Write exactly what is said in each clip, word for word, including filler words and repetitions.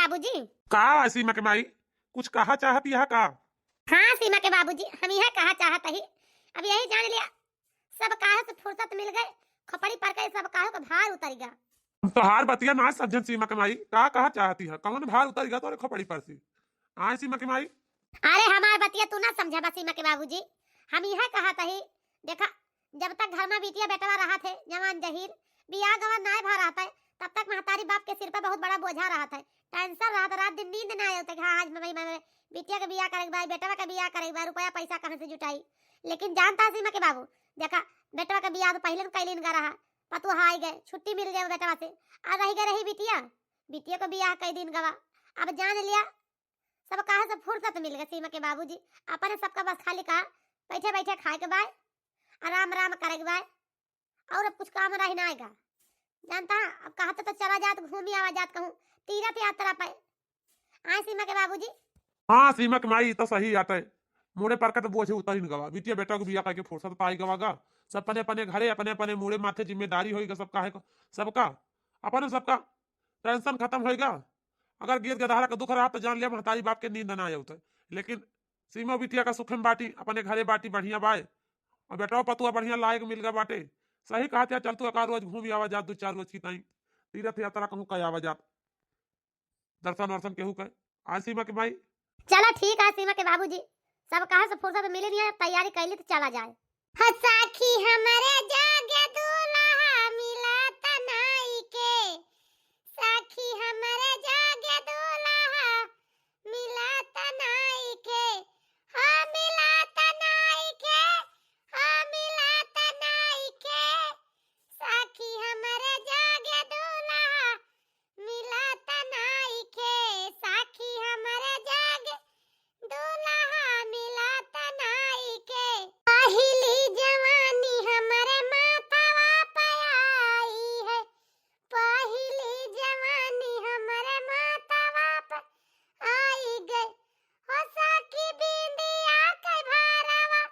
बाबूजी। का बा सीमा के माई, कुछ कहा चाहत यह का? हाँ सीमा के बाबूजी, हम यह कहा चाहत ही, अब यही जान लिया, सब काहे से फुर्सत मिल गए, खोपड़ी पर के सब काहे का भार उतर गया। हम तोहार बतिया ना समझन सीमा के माई, का कहा चाहती है, कौन भार उतर गया तोरे खोपड़ी पर से? आए सीमा के माई। अरे हमार बतिया तू ना समझा बा सीमा के बाबूजी, हम यह कहत ही, देखा, जब तक घर में बिटिया बेटवा रहत है, जवान जहीर, बियाह गवा नाय भा रहत है, तब तक महतारी बाप के सिर पे बहुत बड़ा बोझा रहत है। टेंशन रहत, रात दिन नींद ना आवत है कि हाँ, आज मम्मी, मम्मी, बिटिया के बियाह करे के बा, बेटवा के बियाह करे के बा, रुपया पैसा कहाँ से जुटाई। लेकिन जानता है सीमा के बाबू, देखा, बेटवा के बियाह तो पहले न कैलिन गा रहा, पतुआ आई गए, छुट्टी मिल गए बेटवा से, आ रही गए रही बिटिया, बिटिया को बियाह कई दिन गवा। अब जान लिया, सब काहे से फुर्सत मिल गए सीमा के बाबूजी, अपने सबका बस खाली कहा, बैठे बैठे खाए के बाय, आराम आराम करे के बाय, और अब कुछ काम रही ना आएगा। जानता है, अब कहते तो चला जात, घूमी आवा जात कहूँ तीर्थ यात्रा पे। आए सीमा के बाबूजी। हाँ सीमा के माई, ई तो सही आते, मोरे पर का तो बोझे उतरिन गवा, बिटिया बेटा के बिया करके फुर्सत पाई गवा गा, सब अपने अपने घरे, अपने अपने मोरे माथे जिम्मेदारी होई गा, सब काहे को, सबका, अपने सबका टेंशन खत्म होई गा। अगर गीत गदहरा का दुख रहा तो जान लिया महतारी बाप के नींद ना आवत है। लेकिन सीमा बिटिया का सुखे में बाटी, अपने घरे बाटी बढ़िया बाय, और बेटवा पतुआ बढ़िया लायक मिल गया बाटे। सही कहत है, चल तू एका रोज घूम आवा जात, दो चार रोज की ताई तीर्थ यात्रा कहूँ कई आवा जात, दर्शन वर्शन केहू के। आ सीमा के माई। चला ठीक है सीमा के बाबूजी, सब काहे से फुर्सत मिले नहीं है, तैयारी कैली तो चला जाए। हो सखी हमरे जागे दूल्हा मिलत नाई के, सखी हमरे जागे दूल्हा मिलत नाई के, हो मिलत नाई के, हो मिलत नाई के, सखी हमरे जागे दूल्हा मिलत नाई के, सखी हमरे जागे दूल्हा मिलत नाई के। पहिली जवानी हमरे माथवा पे आई है, पहिली जवानी हमरे माथवा पे आई गए। हो सखी बिंदिया के भारवा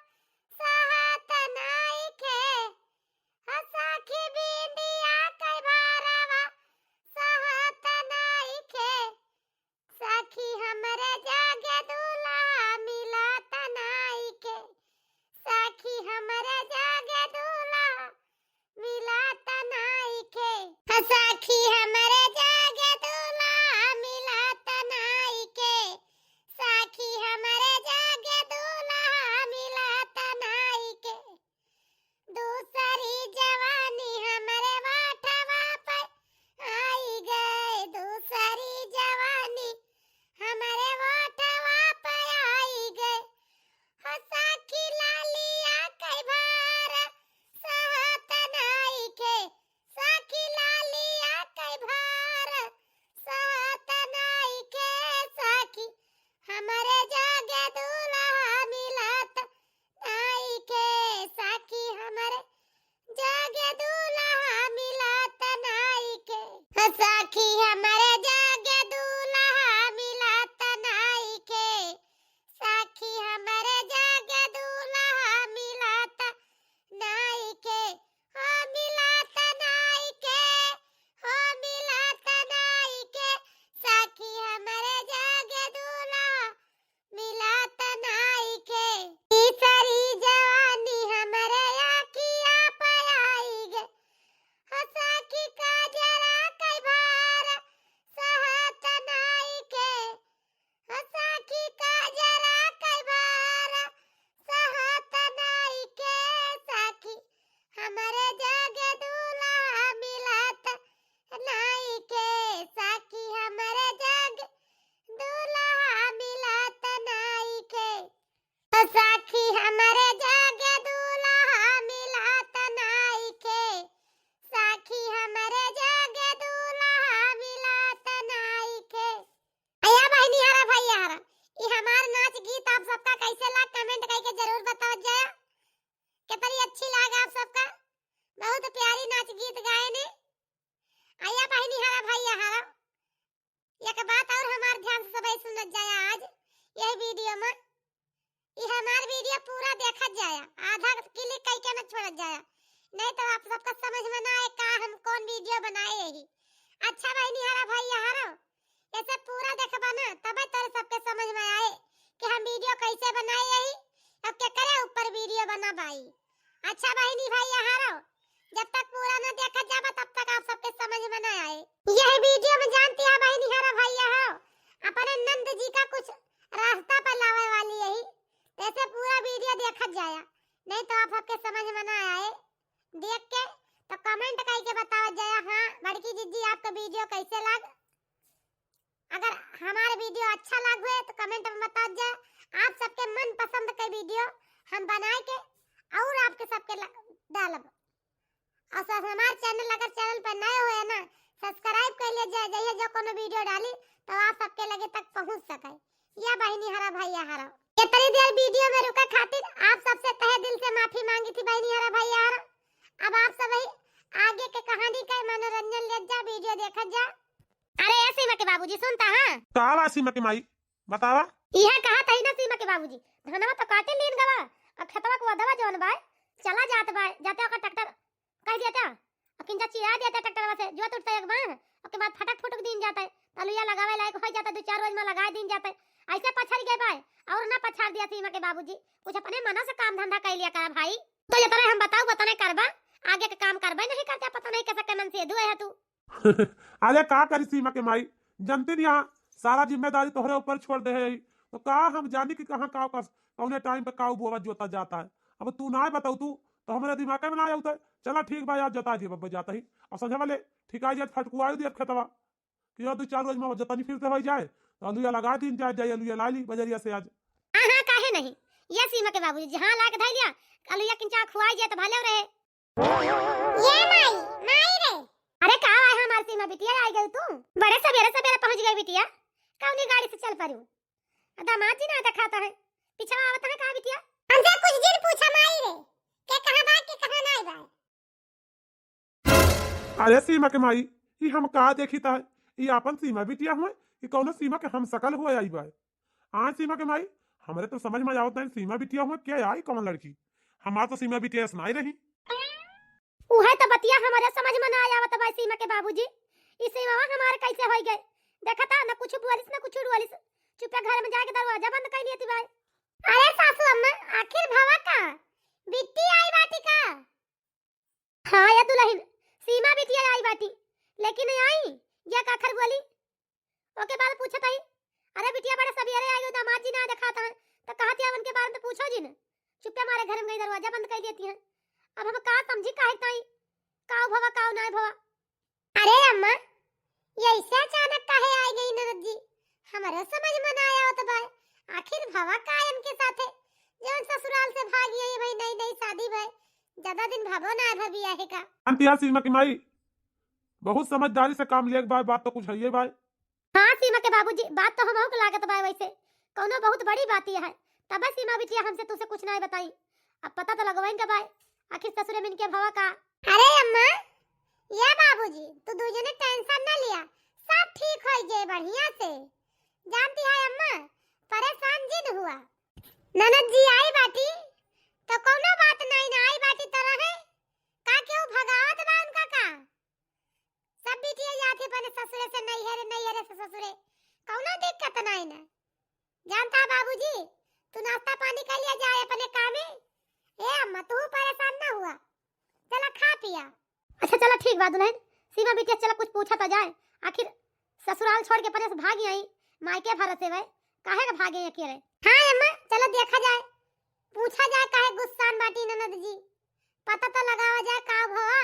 सहत नाई के, हो सखी बिंदिया के भारवा सहत नाई के। सखी हमरे जागे दूल्हा मिलत नाई के, सखी हमरे जागे दूल्हा मिलत नाई के। सखी हमरे जागे दूल्हा मिलत नाई के, सखी हमरे जागे दूल्हा मिलत नाई के। दूसरी जवानी हमरे वाठवा पे आई गए, दूसरी जवानी हमरे वाठवा पे आई गए। हो सखी लालिया के भार सहत नाई के, सखी लालिया के भार सहत नाई के, सखी हमरे जागे दूल्हा मिलत नाई के, सखी हमरे जागे दूल्हा मिलत नाई के। सखी हमरे जागे दूल्हा मिलत नाई के, सखी हमरे जागे दूल्हा मिलत नाई के, हो मिलत नाई के, हो मिलत नाई के, सखी हमरे जागे दूल्हा मिलत नाई के। तीसरी जवानी हमरे आँखिया पे आई गे, हो सखी काजरा के भार सहत नाई के, हो सखी काजरा के भार सहत नाई के, सखी हमरे जागे दूल्हा मिलत नाई के, सखी हमरे जागे दूल्हा मिलत नाई के। सखी हमरे जागे दूल्हा मिलत नाई के, सखी हमरे जागे दूल्हा मिलत नाई के। अया बहिनी हरा भैया हरा, ई हमार नाच गीत आप सबका कैसे लाग comment करके जरूर बतावत जाया। कितनी अच्छी लाग आप सबका, बहुत प्यारी नाच गीत गाए ने। अया बहिनी हरा भैया हरा, एक बात और हमार ध्यान से सबई सुनत जाया आज यही video में। ई हमार video पूरा देखत जाया, आधा click करके न छोड़त जाया, नहीं तो आप सबका समझ में ना आए का हम कौन video बनाए यही। अच्छा बहिनी हरा भैया हरा, ऐसे पूरा अच्छा बहिनी भाई हमारो, जब तक पूरा न देखा जाबा तब तक आप सबके समझ में न आए। यह वीडियो में जानती है बहिनी हमारा भाई हमारो, अपने नंद जी का कुछ रास्ता पर लावे वाली यही, जैसे पूरा वीडियो देखा जाया, नहीं तो आप सबके समझ में न आए। देख के तो कमेंट करके बतावा जाया। हाँ बड़की जीजी, आपका वीडियो कैसे लग? अगर हमारे वीडियो अच्छा लग हुए तो कमेंट में बता जाए। आप सबके मनपसंद के वीडियो हम बनाए के और आपके सबके ल-, डालब। और सब हमारे चैनल, अगर चैनल पर नए हुए ना, सब्सक्राइब कर ले जाए, जइहे जो कोनो वीडियो डाली तो आप सबके लगे तक पहुँच सके। या बहिनी हमारा भाई हमारा, इतनी देर वीडियो में रुके खातिर आप सबसे तहे दिल से माफी मांगी थी बहिनी हमारा भाई हमारा। अब आप सब ही आगे के कहानी का मनोरंजन ले जा, वीडियो देखा जा। अरे ए सीमा के बाबूजी, सुनता हाँ? का बा सीमा के माई, बतावा। इहे कहत हई ना सीमा के बाबूजी, धनवा तो काटे लीन गवा, और खेतवा को अदवा जौन बाय, चला जात बाय, जाते ओकर ट्रैक्टर कह दिया था, और किंजा चिरा दिया था ट्रैक्टरवा से, जोत उठता एक बार, ओके बाद फटक फुटक दीन जाता है, तलुया लगावे लायक हो जाता, दो चार रोज में लगा दीन जाता है, ऐसे पछड़ गए बाय, और ना पछाड़ दिया सीमा के बाबूजी, कुछ अपने मना से काम धंधा कर लिया करा भाई। तो ये तरह हम बताऊ, बता नहीं करबा, आगे के काम करबे नहीं करते, पता नहीं कैसे के मन से दुआ है तू। अरे का करी सीमा के माई, जनती नहीं, यहाँ सारा जिम्मेदारी तोहरे ऊपर छोड़ दे है, तो का हम जानी कि कहाँ का कस-, कौने टाइम पे का बोवा जोता जाता है। अब तू ना बताऊ तू, तो हमारे दिमाग में ना आवता है। चला ठीक बा, आज जता दिए बब्बा जाता ही, और संझा वाले ठिकाई जाए, फटकुआई दिए खेतवा, कि और दो चार रोज में जतनी फिर से हो जाए, तो अलुया लगा दीन जाए, जाए अलुया ला ली बजरिया से आज। हाँ हाँ, काहे नहीं, ये सीमा के बाबूजी जहाँ लाके धै लिया, अलुया किंचा खुआई जाए तो भले रहे। ये माई, माई रे। अरे का आए हमार सीमा बिटिया, आ गई तू? बड़े सवेरे सवेरे पहुँच गई बिटिया, कौनी गाड़ी से चल पड़ू? दामाद जी ना दिखाता है, पीछे आवत है का बिटिया? हमसे कुछ दिन पूछा माई रे, के कहाँ बा, के कहाँ नहीं बा। अरे सीमा के माई, ई हम का देखी ता है? ई आपन सीमा बिटिया हुए, ई कौनो सीमा के हम सकल हुए आई बा? हाँ सीमा के माई, हमरे तो समझ में आवत नहीं सीमा बिटिया हुए के आई कौन लड़की। हमार तो सीमा बिटिया ऐस नाई रही। उहे तो बतिया हमरे समझ में ना आवत बा सीमा के बाबूजी। ई सीमा हमार कैसे होई गए? देखता न कुछ बोलिस न कुछ डोलिस, चुपे घर में जाके दरवाजा बंद कर लियती बाय। अरे सासू अम्मा, आखिर भवा का बिट्टी आई बाटी का? हाँ या दुलहिन, सीमा बिटिया आई बाटी, लेकिन आई या काखर बोली। ओके बाद पूछत आई, अरे बिटिया बड़े सबियरे आई हो, दामाद जी ना देखात हैं, तो कहत या उनके बारे में तो पूछो जिन। चुप्पे मारे घर में गई दरवाजा बंद कर देती हैं। अब हम का समझी काहे ताई, काव भवा काव नाय भवा। अरे अम्मा, ये ऐसे अचानक काहे आई गई ननद जी? हमरे समझ में ना आवत बा। आखिर भवा का इनके साथे? जौन ससुराल से भागी आई भाई, नई नई शादी भई, ज्यादा दिन भवो ना भवी आहे का? शांति आ सीमा की माई, बहुत समझदारी से काम लेके बा, बात तो कुछ है ये बा। हाँ सीमा के बाबूजी, बात तो हमहू के लागत बा वैसे, कौनो बहुत बड़ी बात ये है, तब सीमा बिटिया हमसे तुझसे कुछ ना बताई। अब पता तो लगवाइन के बा, आखिर ससुरे में इनके भवा का। अरे अम्मा, या बाबूजी, तू दुइ जने टेंशन ना लिया, सब ठीक होई जाए बढ़िया से। जानती है अम्मा, परेशान जिन हुआ। ननद जी आई बाटी, तो कौनो बात नहीं ना, आई बाटी तो रहे। का केहू भगावत बा उनका का? सब बिटिया जात है अपने ससुरे से नैहरे, नैहरे से ससुरे, कौनो दिक्कत नहीं ना। जानता बाबूजी, तू नाश्ता पानी कर लिया जाए अपने कामे। ए अम्मा, तू परेशान ना हुआ, चला खा पिया। अच्छा चला ठीक बा दुलहिन, सीमा बिटिया चला कुछ पूछा तो जाए, आखिर ससुराल छोड़ के परे से भागी आई, मायके भरोसे वै, काहे के भागे अकेले? हाँ अम्मा, चला देखा जाए, पूछा जाए काहे गुस्सान बाटी ननद जी, पता तो लगावा जाए का भवा।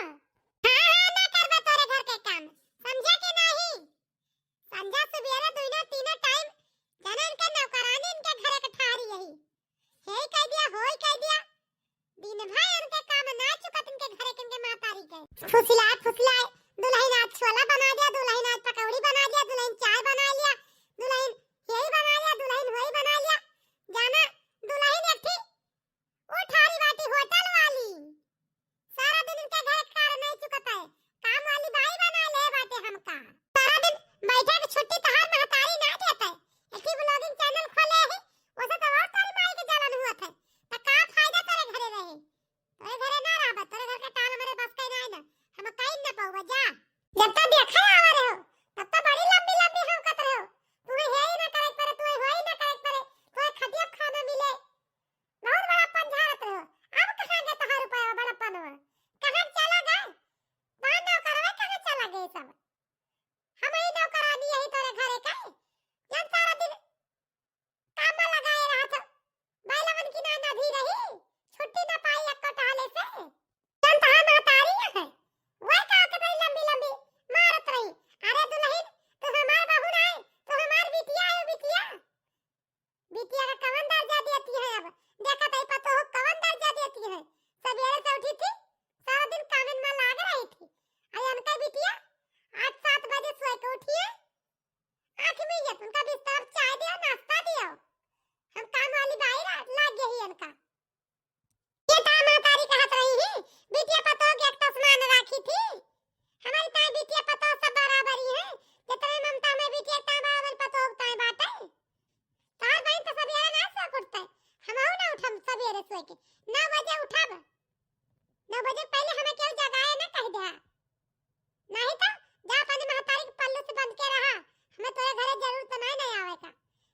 हाँ हाँ, ना करबा तोरे घर के काम, समझे कि नहीं? संझा सुबेरे दुइनो तीनो टाइम जनन के नौकरानी इनके घरे के ठारी यही। हेई कह दिया, होई कह दिया। दिन भर इनके काम ना चुकत इनके घरे के इनके मातारी के। फुसलाए, फुसलाए, दुलहिन आज छोला बना दिया, दुलहिन आज पकौड़ी बना दिया, दुलहिन चाय बना लिया, दुलहिन हेई बना लिया, दुलहिन होई बना लिया। जाना, दुलहिन एक ठी उ ठारी बाटी होटल वाली, सारा दिन इनके घर के कार नहीं चुकत है, काम वाली बाई बना ले बाटे हमका। सारा दिन बैठे के छुट्टी तहार महतारी ना देत है, एक ही vlogging channel खोले है, ओसे तो और तोरी माई के जलन हुआ था, तो का फायदा तोरे घरे रहे, तोरे घरे ना रहबा, तोरे घर के टाल हमरे बस के ना है ना, हम कहीं ना पाऊबा। के। नौ बजे उठब, नौ बजे पहिले हमें केहू जगाए ना कहि द्या। नाहीं तो जा अपने महतारी के पल्लू से बंध के रहा, हमें तोरे घरे जरूरत नाहीं, नाहीं आवे का,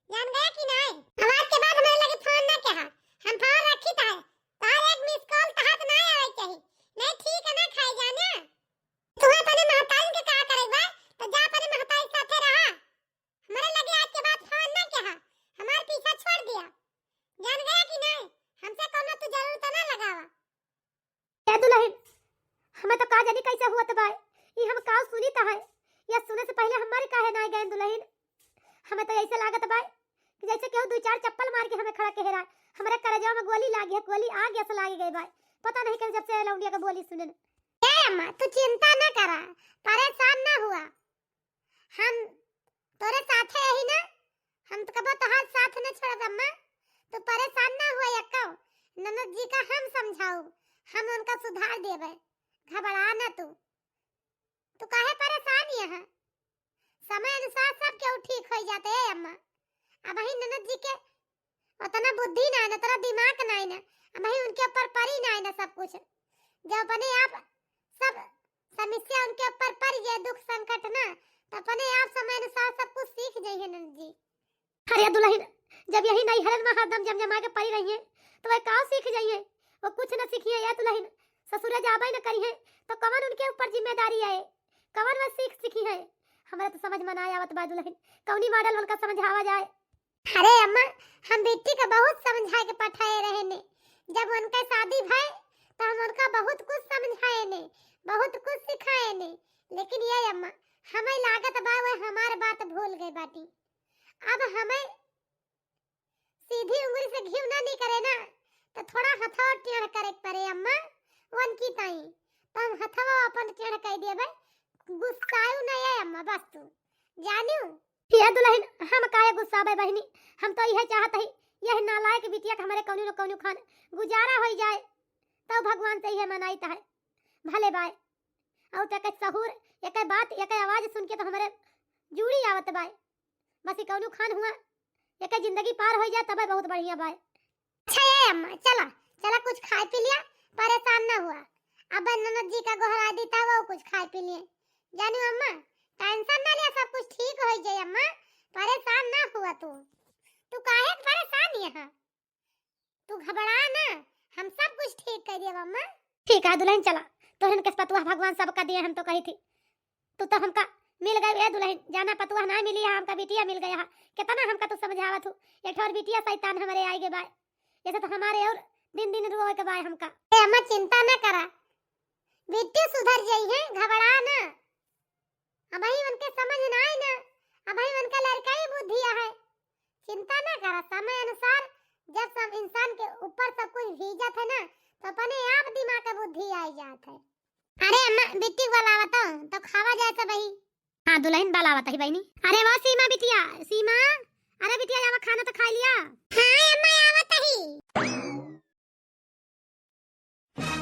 जान गया कि नाहीं? अब आज के बाद हमारे लगे फोन ना किहा, हम फोन रखी तो है, तोहर एक मिस कॉल तहार नाहीं आवे के चाही, नाहीं ठीक है ना खाए जाने। तुम्हें अपने महतारी के का करे बा, तो जा अपने महतारी के साथे रहा, हमारे लगे आज के बाद फोन ना किहा, हमार पीछा छोड़ दिया, जान गया कि नाहीं? हमसे कौनो तू जरूरत ना लगावा। ए दुलहिन, हमें तो का जानी कैसे हुआ तो बाय, ई हम का सुनी तो है, या सुने से पहिले हमारे काहे ना गए दुलहिन? हमें तो ऐसे लागत बाय कि जैसे केहू दू चार चप्पल मार के हमें खड़ा कहे रहा, हमारे करेजवा में गोली लागी है, गोली आग ऐसे लागी गई बाय, पता नहीं कहीं जब से लौंडिया के बोली सुने न। ए अम्मा, तू चिंता ना करा, परेशान ना हुआ, हम तोरे साथे यही ना, हम तो कबो तोहार साथ न छोड़ब अम्मा, तू परेशान ना हुआ, यक्को ननद जी का हम समझाऊ, हम उनका सुधार देबे, घबरा ना तू। तू काहे परेशान यहाँ? समय अनुसार सब केहू ठीक हो जाते है अम्मा। अब ही ननद जी के उतना बुद्धि ना है ना, उतना दिमाग ना है ना, अब ही उनके ऊपर परी ना है ना सब कुछ। जब अपने आप सब समस्या उनके ऊपर पड़ जाए, दुख संकट ना, तो अपने आप समय अनुसार सब कुछ सीख जाइए ननद जी। अरे दुलहिन, जब यही नैहरन में हरदम जमजमा के पड़ी रही है, तो वह का सीख जाइए? वो कुछ न सीखिए या दुलहिन, ससुरे जाबे न करी है, तो कवन उनके ऊपर जिम्मेदारी आए, कवन वह सीख सीखी है? हमरा तो समझ में ना आवत बा दुलहिन, कौनी मॉडल उनका समझावा जाए। अरे अम्मा, हम बिट्टी का बहुत समझाए के पठाए रहे ने, जब उनका शादी भय तो हम उनका बहुत कुछ समझाए ने, बहुत कुछ सिखाए ने, लेकिन ये अम्मा, हमें लागत बा वह हमार बात भूल गए बाटी। अब हमें सीधी उंगली से घी ना निकले ना, तो थोड़ा हथवा टेढ़ करे के पड़े अम्मा, वन की ताई, तो हम हथवा अपन टेढ़ कर देबे, गुस्सायु नहीं है अम्मा, बस तू जानियो। ये दुलहिन, हम काहे गुस्साबे बहिनी, हम तो यह चाहत ही, यह नालायक बिटिया के हमारे कौनो न कौनो खान गुजारा हो जाए, तो भगवान से यह मनाइत है, भले बाय। और तो एक सहूर, एक बात, एक आवाज सुन के तो हमारे जूड़ी आवत बाय। बस ई कौनो खान हुआ, एक जिंदगी पार हो जाए, तबे बहुत बढ़िया बाय। अच्छा ये अम्मा, चला, चला कुछ खाए पी लिया, परेशान ना हुआ। अब ननद जी का गोहरा देता, वो कुछ खाए पी लिए। जानियो अम्मा, टेंशन ना लिया, सब कुछ ठीक हो जाए अम्मा, परेशान ना हुआ तू। तू काहे परेशान यहाँ? तू घबरा ना, हम सब कुछ ठीक कर देब अम्मा। ठीक है दुलहिन, चला, तोहन के पतुआ भगवान सबका दिए, हम तो कही थी। तू तो हमका मिल गए ए दुलहिन, जाना पतुआ ना मिली है, हमका बिटिया मिल गया है। कितना हमका तू समझावत हूँ, एक ठो और बिटिया शैतान हमारे आए गे बाय, ऐसे तो हमारे और दिन दिन रोए के बाय हमका। ए अम्मा चिंता ना करा, बिट्टी सुधर जाई है, घबरा ना। अबही उनके समझ ना आई ना, अबही उनका लड़का ही बुद्धि है। चिंता ना करा, समय अनुसार जब सब इंसान के ऊपर सब कुछ भीजत है ना, तो अपने आप दिमाग का बुद्धि आई जात है। अरे अम्मा, बिट्टी वाला आवत हो, तो खावा जाए सब ही। हाँ दुलहिन, बाला आवत ही बहिनी। अरे वो सीमा बिटिया, सीमा, अरे बिटिया आवा, खाना तो खाई लिया। हाँ अम्मा, आवत ही।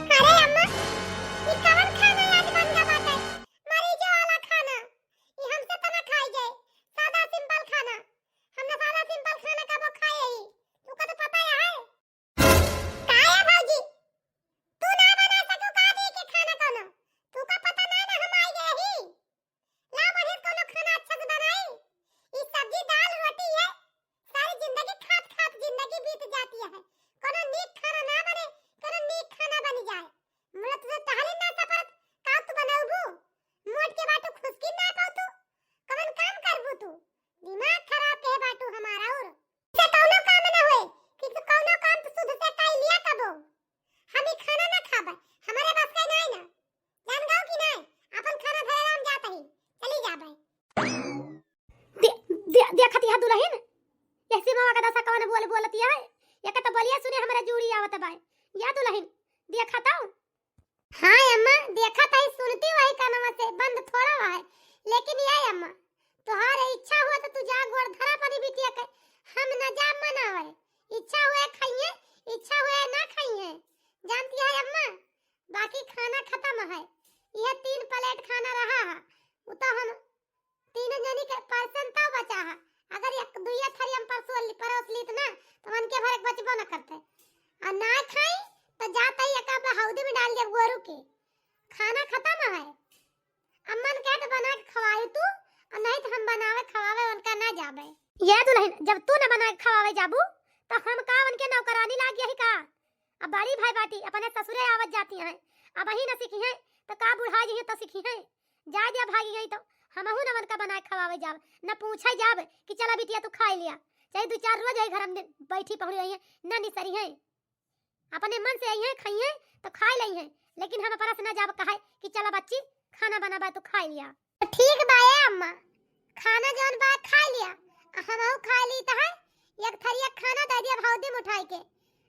अरे अम्मा, ई कवन खाना आज बन गा बाटे? मरीजो वाला खाना। ई हमसे त ना खाई जाए। सादा सिंपल खाना। हम ना सादा सिंपल खाना कबो खाए ही। तू का तो पता है? का है भौजी? तू ना बना सकू का दे के खाना कोनो? तू का पता ना ना हम आई गए ही? ला बढ़िया कोनो खाना अच्छा से बनाई। ई सब्जी, दाल, रोटी है, सारी जिंदगी खात खात जिंदगी बीत जाती है। कोनो नीक खाना ना बने, कोनो नीक खाना बन जाए। मुला तो तहरी ना सपरत, का तू बनौबू? मोट के बाटू खुसकी ना पाऊ तू, कवन काम करबू तू? दिमाग खराब के बाटू हमारा और। से कौनो काम ना होए कि तू कौनो काम तो सुध से काई लिया कबो। हम ई खाना ना खाबे, हमारे बस का नहीं ना। जान गयो कि नहीं? अपन खाना धरे राम जात ही, चली जाबे। दे, दे, देखत यह दुलहिन, यह सीमा का दशा कवन बोल बोलत यह है? ये का तो बोलिया सुने हमारे जूड़ी आवत बाय। या दुलहिन, देखत हो? हाँ अम्मा, देखत ही, सुनती वही कानवा से, बंद थोड़ा है। लेकिन ये अम्मा, तोहार इच्छा हुआ तो तू जा गोड़ धरा अपनी बिटिया के, हम न जा मनावे। इच्छा हुए खाइए, इच्छा हुए ना खाइए। जानती है अम्मा, बाकी खाना खत्म है। यह तीन प्लेट खाना रहा है, वो तो हम तीनों जनी के परसन तो बचा है। अगर एक दुइया थारी हम परसों ली, परोस लीत ना, तो मन के भरे के बचबो न करते। आ ना खाई तो जात ही एका हौदी में डाल देब गोरू के। खाना खत्म है। अम्मन कहे तो बना के खवाई तू, और नहीं तो हम बनावे खवावे उनका ना जाबे। ये दुल्हन, जब तू न बना के खवावे जाबू, तो हम का उनके नौकरानी लाग गई का? अब बड़ी भाई बाटी अपने ससुरे आवत जाती हैं, अब वही न सीखी हैं, तो का बुढ़ा जी हैं तो सीखी हैं? जा दिया भागी गई तो हमहू न उनका बना के खवावे जाब, न पूछे जाब कि चला बिटिया तू खाई लिया, चाहे दो चार रोज है घर में बैठी पहुड़ी रही है, न निसरी है। अपने मन से अइहें, खइहें तो खाए लइहें, लेकिन हम अपना से ना जाब कहे कि चला बच्ची, खाना बना बा, तू खाए लिया। तो ठीक बा ए अम्मा, खाना जौन बा खाए लिया, आ हमहू खाए ली तो है, एक थरिया खाना दे दिया भौदी में उठाई के।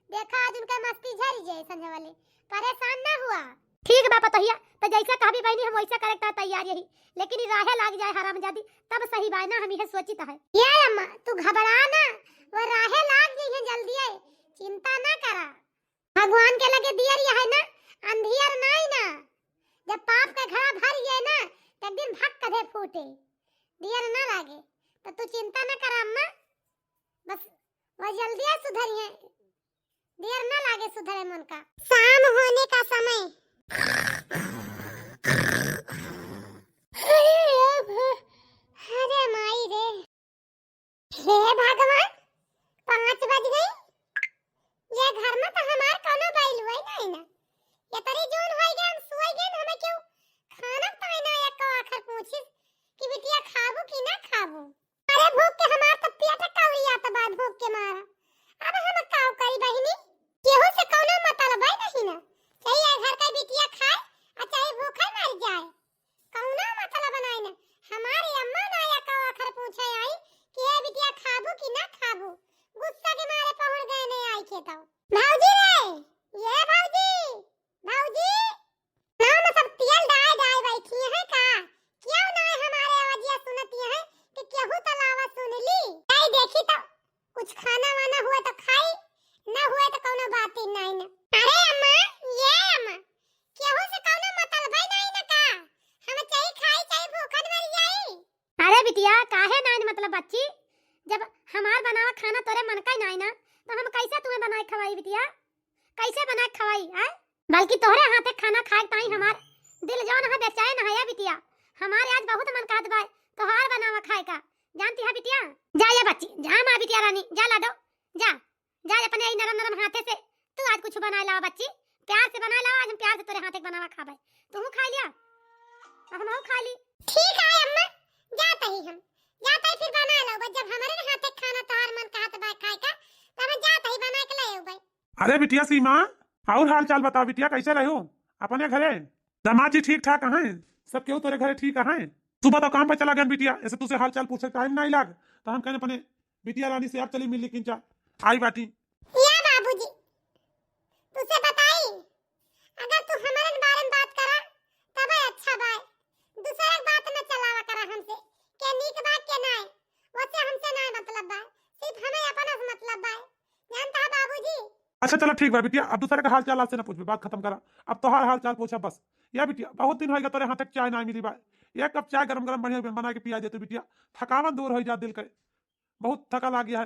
देखा आज उनका मस्ती झरी जाए संझवले, परेशान ना हुआ। ठीक बा पतोहिया, तो जैसा कहबी बहनी हम वैसा करे के तैयार यही, लेकिन ई राहे लाग जाए हरामजादी, तब सही बा ना, हम यह सोचित है। ये अम्मा, तू घबरा ना, वो राहे लाग जइहें जल्दी है, चिंता ना करा। भगवान के लगे दियर यह है ना, अंधियर नाई ना, जब पाप का घड़ा भर गए ना, तो एक दिन भक कधे फूटे, दियर ना लागे, तो तू चिंता ना करा अम्मा, बस वो जल्दी सुधरिए। देर ना लागे सुधरे मन का। शाम होने का समय। अरे माई रे, हे भगवान, पाँच बज गई। ये घर में तो हमार कोनो बैल हुआ ही नहीं ना। ये तरी जून होई गए, हम सोई गए, हमें क्यों खाना पाए ना, एक आखर पूछिस कि बिटिया खाबू कि ना खाबू। अरे भूख के हमार तो पेट कौड़ियात बा भूख के मारा। अब हम काव करी बहिनी? केहू से कौनो मतलब है नहीं ना। चाहे ये घर का बिटिया खाए, आ चाहे भूखे मर जाए, कौनो मतलब नहीं ना। हमारे अम्मा ना या काव आखर पूछे आई कि ये बिटिया खाबू कि ना खाबू। गुस्सा के मारे पहुड़ गए ने आई खेतौ। भौजी रे, ये भौजी, भौजी, नाव में सब तेल डाय डाय बैठी हैं का? क्यों ना हमारे आवाजिया सुनती हैं कि केहू तलावा सुन ली? आई देखी तो कुछ खाना वाना हुए तो खाई, ना हुए तो कौनो बात ही नहीं ना। अरे अम्मा, ये अम्मा, केहू से कौनो मतलब ही नहीं ना का? हम चाहे खाई चाहे भूखन मर जाई। अरे बिटिया, काहे नाइन मतलब बच्ची, जब हमार बनावा खाना तोरे मन का ही नाई ना, तो हम कैसे तुम्हें बनाए खवाई बिटिया? कैसे बनाए खवाई, आय? बल्कि तोहरे हाथे खाना खाए ताई हमार दिल जौन है बेचैन है, ए बिटिया। हमारे आज बहुत मन कहत बा तोहार बनावा खाए का। जानती है बिटिया? जा ये बच्ची, जा माँ बिटिया रानी, जा लाडो, जा, जा अपने ई नरम नरम हाथे से तू आज कुछ बनाए लावा बच्ची, प्यार से बनाए लावा, आज हम प्यार से तोरे हाथे के बनावा खाबे। तू खा लिया, अब हम खा ली। ठीक है अम्मा, जात ही हम, जात ही फिर बना लो, बस जब हमारे हाथे खाना तोहार मन कहत बा खाए का, तब हम जात ही बना के ले आऊ भाई। अरे बिटिया सीमा, और हाल चाल बताओ बिटिया, कैसे रहो अपने घरे? दामाद जी ठीक ठाक हैं? सब केहू तोरे घरे ठीक हैं? सुबह तो काम पे चला गया बिटिया, ऐसे तुझसे हाल चाल पूछे टाइम नहीं लाग, तो हम कहने अपने बिटिया रानी से आप चली मिल ली किंचा आई बाटी। या बाबूजी, तुझसे बताई, अगर तू हमारे बारे में बात करा, तबे अच्छा बाय। दूसरा के बात न चलावा करा हमसे, के नीक बा, के नाय, वैसे हमसे नाय मतलब बा, सिर्फ हमें अपना से मतलब बा। जानता है बाबूजी? अच्छा चला ठीक बा बिटिया, अब दूसरे का हाल चाल आज से ना पूछबे, बात खत्म करा, अब तोहार हाल चाल पूछा बस। या बिटिया, बहुत दिन होइगा तोरे हाथ के चाय ना मिली बा, एक कप चाय गरम गरम बढ़िया बना के पिया दे तू बिटिया, थकावन दूर हो जा दिल के, बहुत थका लाग गया है।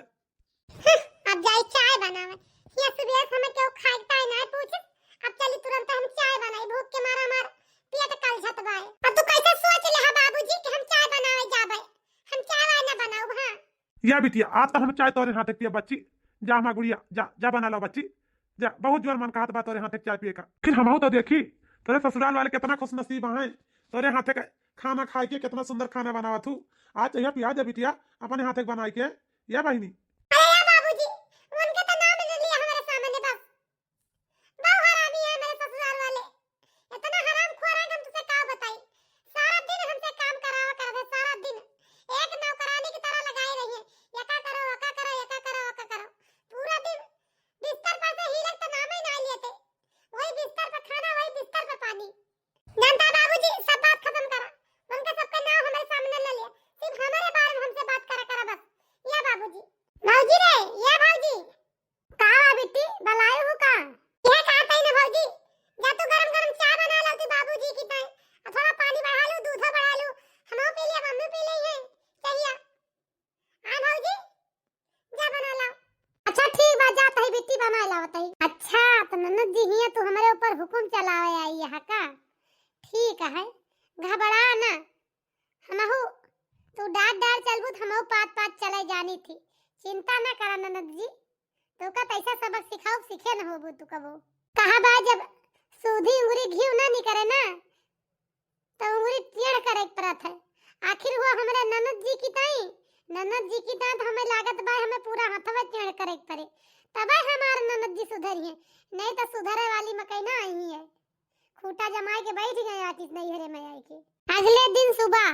हम्म, अब जाई चाय बनावे। ये सुबह से हमें क्यों खाए ताई ना पूछ। अब चली तुरंत हम चाय बनाई, भूख के मारा हमार पेट कलझत बाय। अब तू कैसे सोच ले हा बाबूजी कि हम चाय बनावे जाबे? हम चाय वाय ना बनाऊ, हाँ। या बिटिया, आज तो हम चाय तोरे हाथे पिया बच्ची। जा हमार गुड़िया, जा, जा बना लो बच्ची। जा, बहुत जोर मन कहत बा तोरे हाथे के चाय पिए का। फिर हमहू तो देखी, तोरे ससुराल वाले कितना खुश नसीब हैं, तोरे हाथे का खाना खाए के कितना सुंदर खाना बनावत हूँ। आज चाहिए पिया जा बिटिया, अपने हाथे के बनाए के। या बहिनी। अरे या बाबूजी, उनके तो नाम ले लिया हमारे सामने बस। बहु हरामी है मेरे ससुराल वाले, इतना हरामखोर है कि हम तुझसे का बताई। सारा दिन हमसे काम करावा करत है, सारा दिन एक नौकरानी की तरह लगाए रही है। ये का करो, वो का करो, ये का करो, वो का करो, पूरा दिन बिस्तर पर से हिले तो नाम ही ना लेते। वही बिस्तर पर खाना, वही बिस्तर पर पानी। जानता बाबूजी, सब बात खत्म करा, उनके सबके नाम हमारे सामने न लिया, सिर्फ हमारे बारे में हमसे बात करा करा बस। या बाबूजी। हमहू पात पात चले जानी थी। चिंता न करा ननद जी, तोका तैसा सबक सिखाऊ, सीखे न होबू तू कबो। कहा बा, जब सूधी उंगरी घीव ना निकरे ना, तो उंगरी टेढ़ करे के पड़त है। आखिर हुआ हमरे ननद जी की ताई, ननद जी की ताई तो हमें लागत बा, हमें पूरा हथवा टेढ़ करे के पड़े, तबे हमार ननद जी सुधरी है, नहीं तो सुधरे वाली मकई ना आई है। खूटा जमाए के बैठ गए आतिस नैहरे में आए के। अगले दिन सुबह।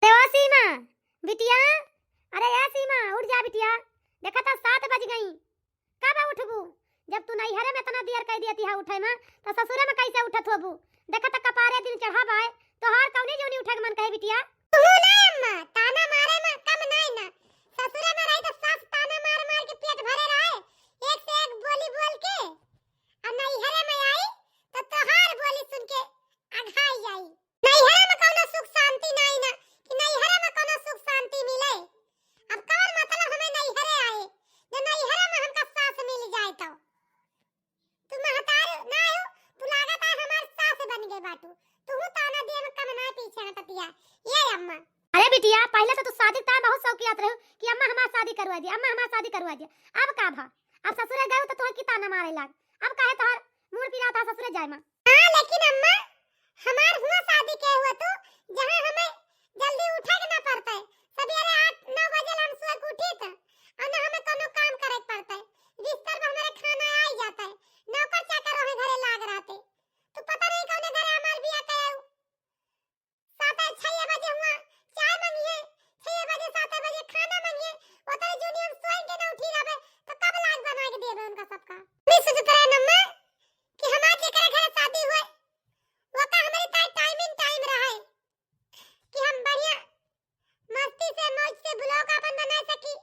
अरे ओ सीमा, बिटिया, अरे ए सीमा, उठ जा बिटिया, देखा था सात बज गई, कब उठबू? जब तू नैहरे में इतना देर कर दिया तिहा उठे में, तो ससुरे में कैसे उठत होबू? देखा था कपारे दिन चढ़ा बाय, तोहार कौने जौनी उठे के मन कहे बिटिया? तू ना अम्मा, ताना मारे में कम नाई ना, ससुरे में रही तो सास ताना मार मार के पेट भरे रहे, एक से एक बोली बोल के, और नैहरे में आई तो तोहार बोली सुन के अघाई जाई। नैहरे में कौनो सुख शांति नाई ना कि नैहरे में कौनो सुख शांति मिले। अब कौन मतलब हमें नैहरे आए, जो नैहरे में हमका सास मिल जाए तो? तू महतारी ना हो, तू लागत है हमार सास बन गए बाटू। तू ताना दिए में कम ना पीछे हटतिया। ए अम्मा। अरे बिटिया, पहले तो तू शादी का बहुत शौकियात रहो कि अम्मा हमार शादी करवा दिया, अम्मा हमार शादी करवा दिया। अब का भा? अब ससुरे गए तो तोहर की ताना मारे लाग। अब काहे तोहर मूड पिरात है ससुरे जाए मा? हाँ, लेकिन अम्मा, हमार हुआ शादी के हुआ तू, जहाँ हमें जल्दी उठे के ना पड़ता है। सवेरे आठ नौ बजे हम सोए के उठी त, और ना हमें कोनो काम करे के पड़ता है। बिस्तर पर हमारे खाना आ ही जाता है। नौकर चाकर वहाँ घरे लाग रहते। तू पता नहीं कौने घरे हमार बिया कहे हो। सात छह बजे हुआ चाय मंगिए, छह बजे सात बजे खाना मंगिए, उतरे जूनी हम सोएंगे ना उठी रहबे, तो कब लाग बना के देबे उनका सबका? नहीं सोचत रहे नम्मा कि हमार जेकरा घरे शादी हुए, वो का हमारे ताई time in time रहे कि हम बढ़िया मस्ती से मौज से vlog अपन बना सकी,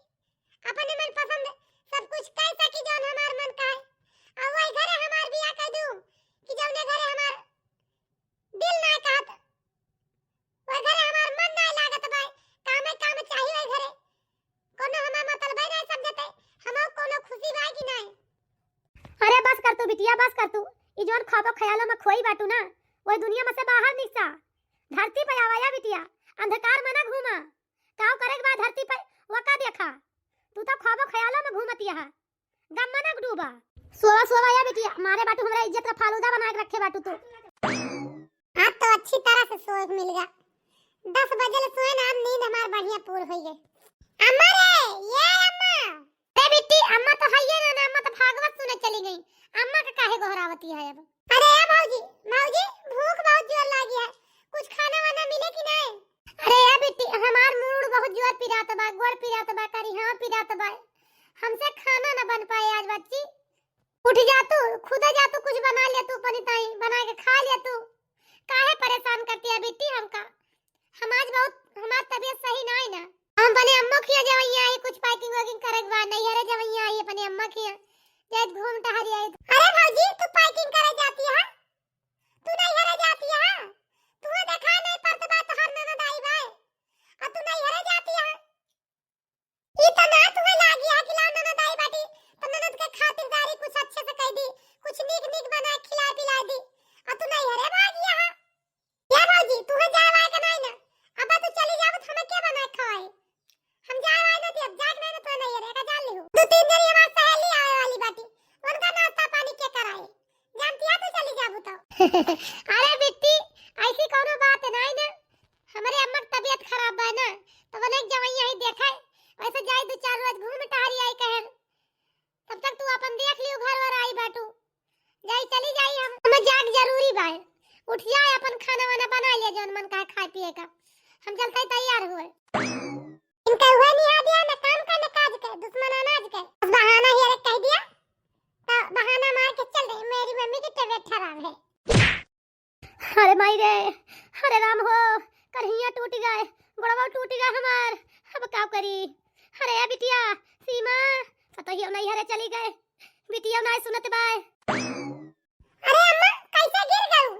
अपने मनपसंद सब कुछ कर सकी जौन हमार मन का है। और वही घरे हमार बिया कर दूँ कि जौने घरे हमार दिल ना कहत, वह घरे हमार मन ना लागत बा, कामे काम चाहिए वह घरे। कोनो हमार मतलब नहीं समझते, हमहू कोनो खुशी बा कि नहीं? अरे बस कर तू बिटिया, बस कर तू। ई जौन ख्वाबो ख्यालों में खोई बाटू ना, वही दुनिया में से बाहर निकसा। धरती पे आवा या बिटिया, अंधकार में ना घूमा। काव करे के बा धरती पे, वका देखा। तू तो ख्वाबो ख्यालों में घूमत यहाँ, गम में ना डूबा। सोवा सोवा या बिटिया, मारे बाटू हमरा इज्जत का फालूदा बना के रखे बाटू तू। आज तो अच्छी तरह से सोए के मिल गया। दस बजे ले सोए ना, आज नींद हमार बढ़िया पूर होई गई। अम्मा रे, ए अम्मा। अरे बिट्टी, अम्मा तो हइये ना, ना, अम्मा तो भागवत सुने चली गई। अम्मा का काहे गोहरावती है अब? अरे ए भौजी, भौजी, भूख बहुत जोर लागी है, कुछ खाना वाना मिले कि नहीं? अरे ए बिट्टी, हमार मूड़ बहुत जोर पिरात बा, गोड़ पिरात बा, करिहाव पिरात बा, हमसे खाना न बन पाए आज बच्ची। उठ जा तू, खुदे जा तू, कुछ बना ले तू, अपनी ताई बना के खा ले तू। काहे परेशान करती है बिट्टी हमका? हम आज बहुत, हमार तबीयत सही ना है ना। हम बने अम्मा खिया जवैया आई, कुछ packing वैकिंग करे के बाद नैहरे जवैया आई अपने अम्मा खिया। जाए घूम टहरी आई। अरे भौजी, तू packing करे जाती है? तू नैहरे जाती है? तुम्हें देखा नहीं पड़त बा तोहार ननद आई बा। और तू नैहरे जाती है? ई तो ना तुम्हें लागी है कि लाओ ननद आई बाटी, तो ननद के खातिरदारी कुछ अच्छे से कह दी, कुछ नीक नीक बना के खिला पिला दी। और तू नैहरे भागी है। ए भौजी, तू है जाए वाए के नहीं ना। अब तू चली जाबू तो हमें के बना के खवाई? हम जाए वाए ना दियब, जाए के नहीं ना तू नैहरे का जान लिहू। दो तीन जनी हमार सहेली आवे वाली बाटी, उनका नाश्ता पानी के कराई? जानती है तू चली जाबू तो। अरे बिट्टी, ऐसी कोनो बात नहीं ना। हमारे अम्मा की तबीयत खराब बा ना, तो वो नहीं जवैया ही देखे। वैसे जाए दो चार रोज घूम टहरी आई कहन। तब तक तू अपन देख लियो घर वर आई बाटू। जाई चली जाई हम। हमें जाग जरूरी बाय। उठ जाए अपन खाना वाना बना ले जौन मन का खाए पिए का। हम चलते ही तैयार हुए। इनका हुआ नहीं आ दिया ना काम का ना काज के, दुश्मन अनाज के। बस बहाना ही अरे कह दिया। तो बहाना मार के चल रही, मेरी मम्मी की तबीयत खराब है। अरे माई रे, अरे राम हो, करहिया टूट गए, गोड़वा टूट गए हमार, अब का करी? अरे ए बिटिया, सीमा, पतोहियो नहीं हरे चली गए, बिटिया नहीं सुनत बाय। अरे अम्मा, कैसे गिर गऊ?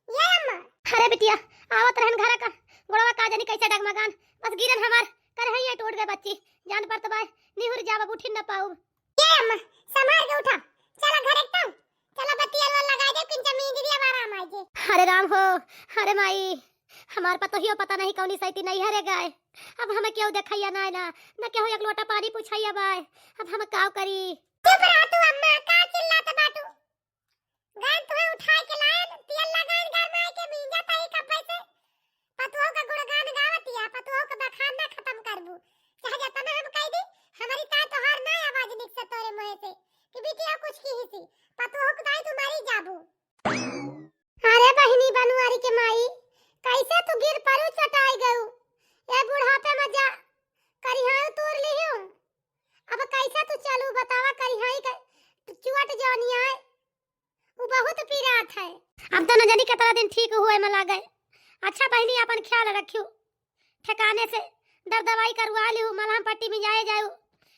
ए अम्मा। अरे बिटिया, आवत रहन घर का, गोड़वा का जानी कैसे डगमगान, बस गिरन हमार, करहिया टूट गए बच्ची, जान पड़त बाय, निहुर जाब, अब उठिन न पाउब। ए अम्मा, संभाल के उठा, चला घर एकदम, चला बत्ती अलवा लगा दे, किंचा नींद भी अब आराम आ जाए। अरे राम हो, अरे माई, हमार पतोहियो पता नहीं कौनी सैती नैहरे गए। अब हम केहू देखैया नाय ना, न केहू एक लोटा पानी पूछैया बाय। अब हम काव करी? चुप रह तू अम्मा, का चिल्लात बाटू? गैन तुहे उठाए के लायन, तेल लगाइन गरमाए के, भींजत ही कपै से। पतोह का गुणगान गावतिया, पतोह का बखान ना खतम करबू। चाहे जतना हम कह दी, हमरी ताय तोहार ना आवाज निकसे तोरे मुँहे से कि बिटिया कुछ किहिसी, पतोह का दाई तू मरी जाबू। अरे बहिनी बनवारी के माई, कैसे तू गिर परू चटाई गऊ? ए बुढ़ापे में जा करिहाई तोर लिहू। अब कैसे तू चलू बतावा, करिहाई के चुअट जौनी आए, उ बहुत पिरात है। अब तो न जानी कितना दिन ठीक हुए में लागे। अच्छा बहिनी, अपन ख्याल रखियो। ठिकाने से दर दवाई करवा लिहू, मलहम पट्टी में जाए जाऊ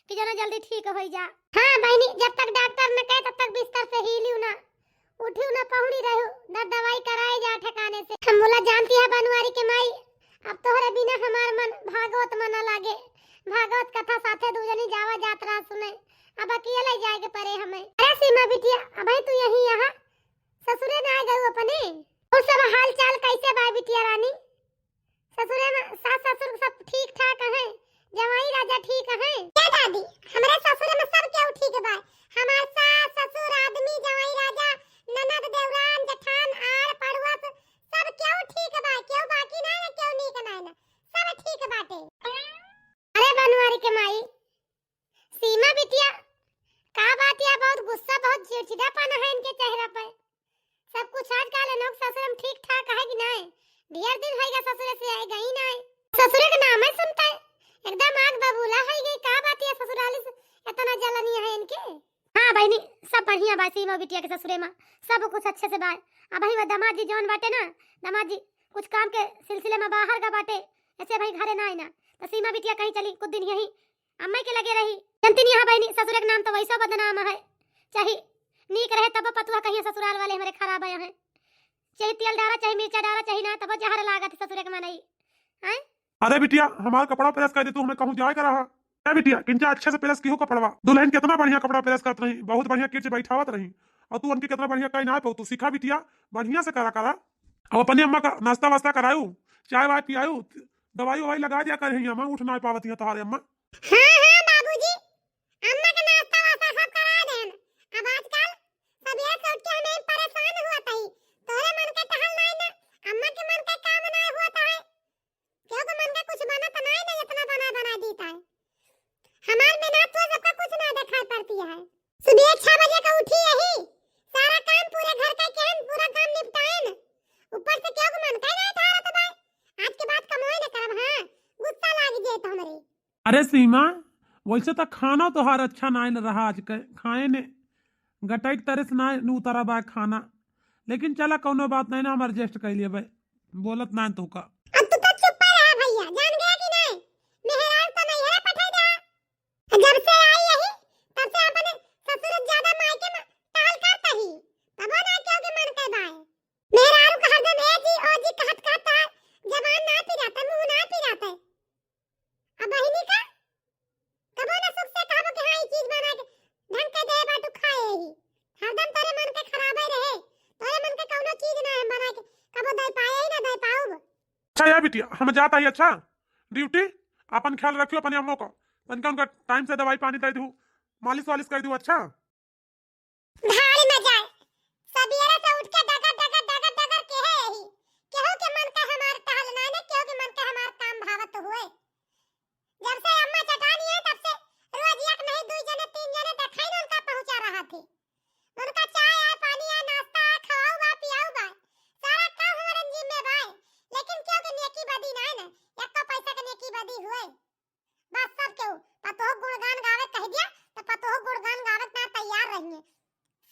कि जना जल्दी ठीक होई जा। हाँ बहिनी, जब तक डॉक्टर न कहे तब तक बिस्तर से हिलियो ना, उठियो ना, पहुड़ी रहो, दर दवाई कराए जा ठिकाने से। हम बोला जानती है बनवारी के माई, अब तोहरे बिना हमार मन भागवत में न लागे। भागवत कथा साथे दू जनी जावा जात रहा सुने, अब अकेले जाए के परे हमें। अरे सीमा बिटिया, अबे तू यहीं यहाँ ससुरे ना आ गऊ अपने? और सब हाल चाल कैसे बा बिटिया रानी? ससुरे में सास ससुर सब ठीक ठाक हैं? जवाई राजा ठीक हैं? ए दादी, हमरे ससुरे में सब केहू ठीक बा। हमार सास ससुर, आदमी, जवाई राजा, ननद, देवरान, जेठान, आड़ पड़ोस, सब केहू ठीक बा। केहू बाकी ना है, केहू नीक ना है ना, सब ठीक बाटे। अरे बनवारी के माई, सीमा बिटिया, का बात या बहुत गुस्सा, बहुत चिड़चिड़ापन है इनके चेहरा पे? सब कुछ आजकल इनों के ससुर में ठीक ठाक है कि नहीं? ढेर दिन होइगा ससुरे से आए गई नहीं। ससुरे के नाम है सुनता है, एकदम आग बबूला है गई। का बात या ससुराली से इतना जलनिया है इनके? हाँ बहिनी, सब बढ़िया बा सीमा बिटिया के ससुरे में, सब कुछ अच्छे से बा। अब वही वो दामाद जी जौन बाटे ना, दामाद जी कुछ काम के सिलसिले में बाहर का बाटे, ऐसे भाई घरे ना आए ना, तो सीमा बिटिया कहीं चली कुछ दिन यहीं अम्मा के लगे रही। जनती नहीं, हाँ बहिनी, ससुरे के नाम तो वैसा बदनाम है, चाहे नीक रहे तब पतुआ कहिए ससुराल वाले हमारे खराब आए हैं, चाहे तेल डाला, चाहे मिर्चा डाला, चाहे ना, तब जहर लागत ससुरे के मनई। हैं? अरे बिटिया, हमार कपड़ा प्रेस कर दे, तू हमें कहूँ जाए का रहा। ए बिटिया, किंचा अच्छे से प्रेस किहो कपड़वा। दुल्हन कितना बढ़िया कपड़ा प्रेस करत रही, बहुत बढ़िया किच बैठावत रही, और तू उनके कितना बढ़िया कहीं ना पाऊ। तू सीखा बिटिया, बढ़िया से करा करा। अब अपने अम्मा का नाश्ता वास्ता करायू, चाय वाय पियायू, दवाई ववाई लगा दिया कर, अम्मा उठ ना पावत है तोहारे अम्मा। हाँ हाँ बाबूजी, अम्मा के नाश्ता वास्ता सब करा देन। अब आजकल सबेरे से उठ के हमें परेशान हुआ तही, तोरे मन के टहल नहीं ना, अम्मा के मन के काम नहीं हुआ है। केहू के मन का कुछ बनत नाई ना, इतना बना बना देता है। हमार मेहनत तो सबका कुछ ना दिखाई पड़ती है। सुबह छह बजे का उठी यही, सारा काम पूरे घर का किहन, पूरा काम निपटाएन। ऊपर से केहू के मन का नहीं था रहा था भाई, आज के बाद कमाई ना करब। हाँ, गुस्सा लाग जाए तो हमरे। अरे सीमा, वैसे तो खाना तोहार अच्छा नाई न रहा आज के, खाए ने गटाई के तरह से ना न उतरा बा खाना, लेकिन चला कौनो बात नहीं ना, हम एडजस्ट कर लिए भाई, बोलत ना तो का। अब तू तो चुप रहा भैया, जान गया कि नहीं? मेहरारू तो नहीं है, पठाई दे। जब से आई यही, तब से अपने ससुर ज्यादा मायके में टहल करता ही, तबो ना केहू के मन के बाय। मेहरारू का हरदम ए जी, ओ जी कहत कहत है, जबान ना पिराता, मुंह ना पिराता। अब बहिनी का कबो ना सुख से कहबो कि हाँ, ई चीज बना के ढंग के दे बाटू खाए ही। हरदम तोरे मन के खराबे रहे, तोरे मन के कौनो चीज ना हम बना के कबो दे पाए ही ना दे पाउब। अच्छा यार बिटिया, हम जाता ही, अच्छा? ड्यूटी, अपन ख्याल रखियो अपने अम्मो को, तनका उनका टाइम से दवाई पानी दे दू, मालिश वालिश कर दू, अच्छा? भाड़ में जाए, सबेरे से उठ के डगर, डगर, डगर, डगर के है यही। केहू के मन का हमार टहल ना, ना केहू के मन का हमार काम भावत हुए। जब से अम्मा चटानी है, तब से रोज एक नहीं, दुई जने, तीन जने देखाई ना उनका पहुंचा रहा थी। उनका चाय आए, पानी आए, नाश्ता आए, खवाऊ बा, पियाऊ बा, सारा काम हमारे जिम्मे बा, लेकिन केहू के नेकी बदी ना है ना, एक तो पैसा के नेकी बदी हुए। बस सब केहू पतोह गुणगान गावे कह दिया, तो पतोह गुणगान गावे ना तैयार रहिए।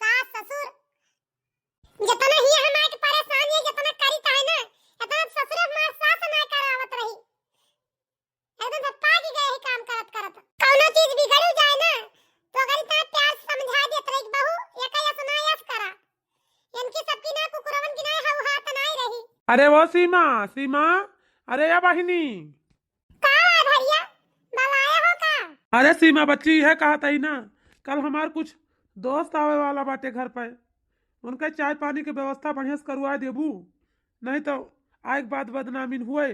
सास ससुर जितना ही हमारे के परेशान है, जितना करी ताहे ना, इतना ससुर हमार सास ना करावत रही। एकदम से पाक गए ही काम करत करत। कौनो चीज बिगड़ जाए ना, तो अगर इतना प्यार से समझा देत रही कि बहू, ये कहिया सुनाई अस करा। इनकी सबकी ना कुकुरवन की ना हऊ हाथ ना ही रही। अरे वो सीमा, सीमा, अरे या बहिनी। का है भैया, बुलाए हो का? अरे सीमा बच्ची, यह कहत ही ना, कल हमार कुछ दोस्त आवे वाला बाटे घर पे, उनका चाय पानी के व्यवस्था बढ़िया से करवा देबू, नहीं तो आए के बाद बदनामी न हुए,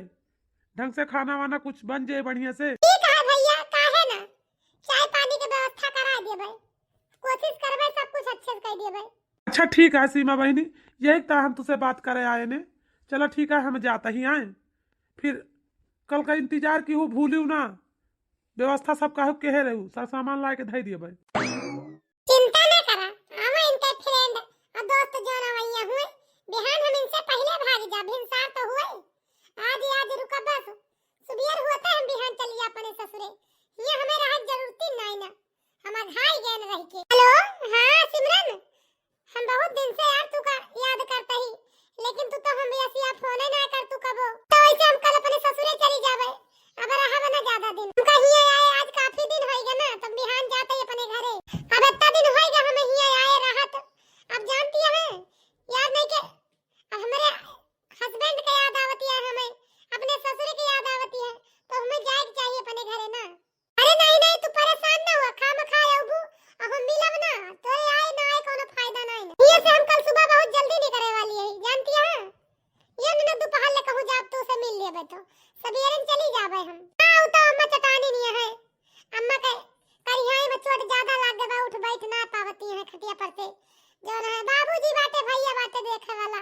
ढंग से खाना वाना कुछ बन जाए बढ़िया से। ठीक है भैया, काहे ना, चाय पानी के व्यवस्था करा देबै, कोशिश करबै सब कुछ अच्छे से कर देबै। अच्छा ठीक है सीमा बहिनी, यही तो हम तुसे बात करे आए ने। चलो ठीक है, हम जाता ही आए, फिर कल का इंतजार की हूँ, भूलियो ना, व्यवस्था सब काहू केहे रहू, सब सामान ला के धई दिए भाई। चिंता ना करा, हम इनके फ्रेंड और दोस्त जौन अवैया हुए, बिहान हम इनसे पहले भाग जा, भिनसार तो हुए। आज, आज रुका बस, सुबियर हुआ तो हम बिहान चली जा अपने ससुरे, ये हमें रहत जरूरती नहीं ना, हम अघाई गए न रह के। हेलो, हाँ सिमरन, हम बहुत दिन से यार तू का याद करते ही, लेकिन तू तो हम ऐसी आप फोन ही ना कर तू कबो। तो ऐसे हम कल अपने ससुरे चली जावे, अब रहब ना ज्यादा दिन। हमका हिया आए आज काफी दिन होइगा ना, तो बिहान जाते ही अपने घरे। अब इतना दिन होइगा हमें हिया आए रहत, अब जानती है यार नहीं के, अब हमारे हस्बैंड के याद आवती है हमें, अपने ससुरे के याद आवती है, तो हमें जाए के चाहिए अपने घरे ना। अरे नहीं, नहीं, तू परेशान ना हुआ, खामखा अउबू, अब हम मिलब ना, तोरे आए ना आए कोनो फायदा नहीं ना। ये से हम कल सुबह बहुत जल्दी निकले वाली है, जानती है? ये ना दोपहर ले कहूँ जाब तो उसे मिल लेबे तो, सबेरे चली जाबे हम। हाँ, उ तो अम्मा चटानी नहीं है, अम्मा के करिहाई में चोट ज्यादा लाग गवा, उठ बैठ ना पावती है खटिया पर से। जो ना है, बाबूजी बाटे, भैया बाटे देखे वाला,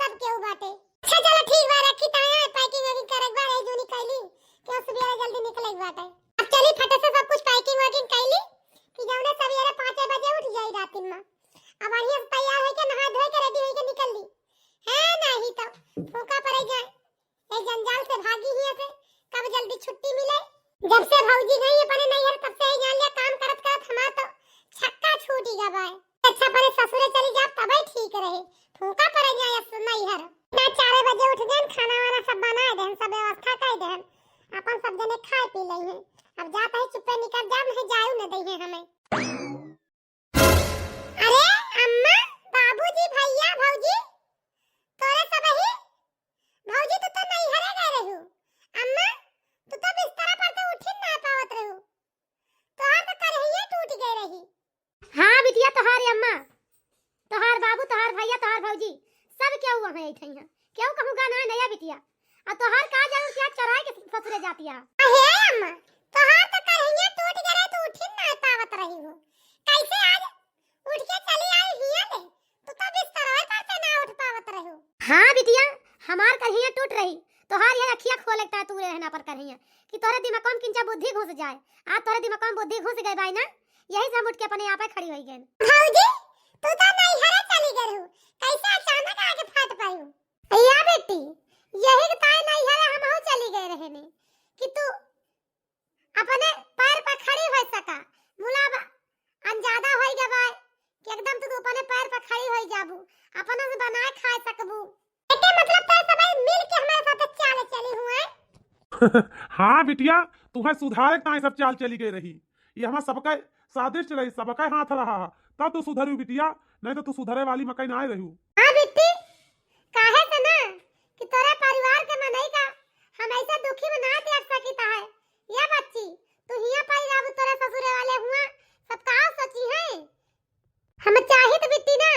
सब केहू बाटे। अच्छा चलो ठीक बा, रखी ताई, पैकिंग वैकिंग करे के बा, रही जूनी कैली, क्यों सबेरे जल्दी निकले के बाटे। अब चली फटे से सब कुछ पैकिंग वैकिंग कैली कि जौने सबेरे पाँचे बजे उठ जाई रातिन में। अब बढ़िया से तैयार होके नहा धोए के रेडी होके निकल ली। है नहीं तो फूका पड़े जाए, ये जंजाल से भागी ही से कब जल्दी छुट्टी मिले। जब से भौजी गई अपने नैहर तब से ये जान लिया काम करत करत हमार तो छक्का छूट ही गवा है। अच्छा अपने ससुरे चली जाब तबे ठीक रहे, फूका पड़े जाए अस नैहर। ना चार बजे उठ गए, खाना वाना सब बना देहन, सब व्यवस्था कर देहन, अपन सब जने खाए पी लेहन। अब जात है चुप्पे निकल जाब, नहीं जायू न दइहे हमें। अरे अम्मा, बाबूजी, भैया, भौजी, तोरे सब ही भौजी तू तो नैहरे गए रहू। अम्मा, तू तो बिस्तरा पर से उठी ना पावत रहू, तोहार तो करहिए टूट गए रही। हाँ बिटिया, तोहार अम्मा, तोहार बाबू, तोहार भैया, तोहार भौजी, सब केहू वहाँ अइठई हैं। केहू कहूँ गाना है नया बिटिया। आ तोहार का जरूर क्या चढ़ाई के ससुरे जातिया। अहे अम्मा, तोहार तो करहिए टूट गए रहे, तू उठी ना पावत रही हो। कैसे आज उठ के चली आई हिया ले? तू तो बिस्तरवे पर से ना उठ पावत रहू। हाँ बिटिया, हमार करहिया टूट रही, तोहार ये अखिया खोले के तू रहना पर करहिया कि तोरे दिमाग में किंचा बुद्धि घुस जाए। आज तोरे दिमाग में बुद्धि घुस गए बाई ना, यही से हम उठ के अपने आप खड़ी होई गए। भौजी, तू तो नैहरे चली गए रहू, कैसे अचानक आके फाट पायू? या बेटी, यही के ताई नैहरे हमहू चली गए रहे ने कि तू अपने पैर पर खड़ी हो सका। मुलाब अन ज्यादा होई गवा कि एकदम तू अपने पैर पर खड़ी होई जाबू, अपना से बनाए खाए सकबू। एके मतलब तो सब मिल के हमारे साथ चाल चली हुए। हाँ बिटिया, तुम्हें सुधारे ताई सब चाल चली गई रही। ये हमार सबका साजिश रही, सबका हाथ रहा, तब तू सुधरू बिटिया, नहीं तो तू सुधरे वाली मकई ना रहू। हाँ बिट्टी, काहे से ना कि तोरे परिवार के मनई का हम ऐसा दुखी में ना देख सकित है। या बच्ची, तू हिया पाई जाबू, तोरे ससुरे वाले हुआ सब का सोची है? हम चाहित बिट्टी ना,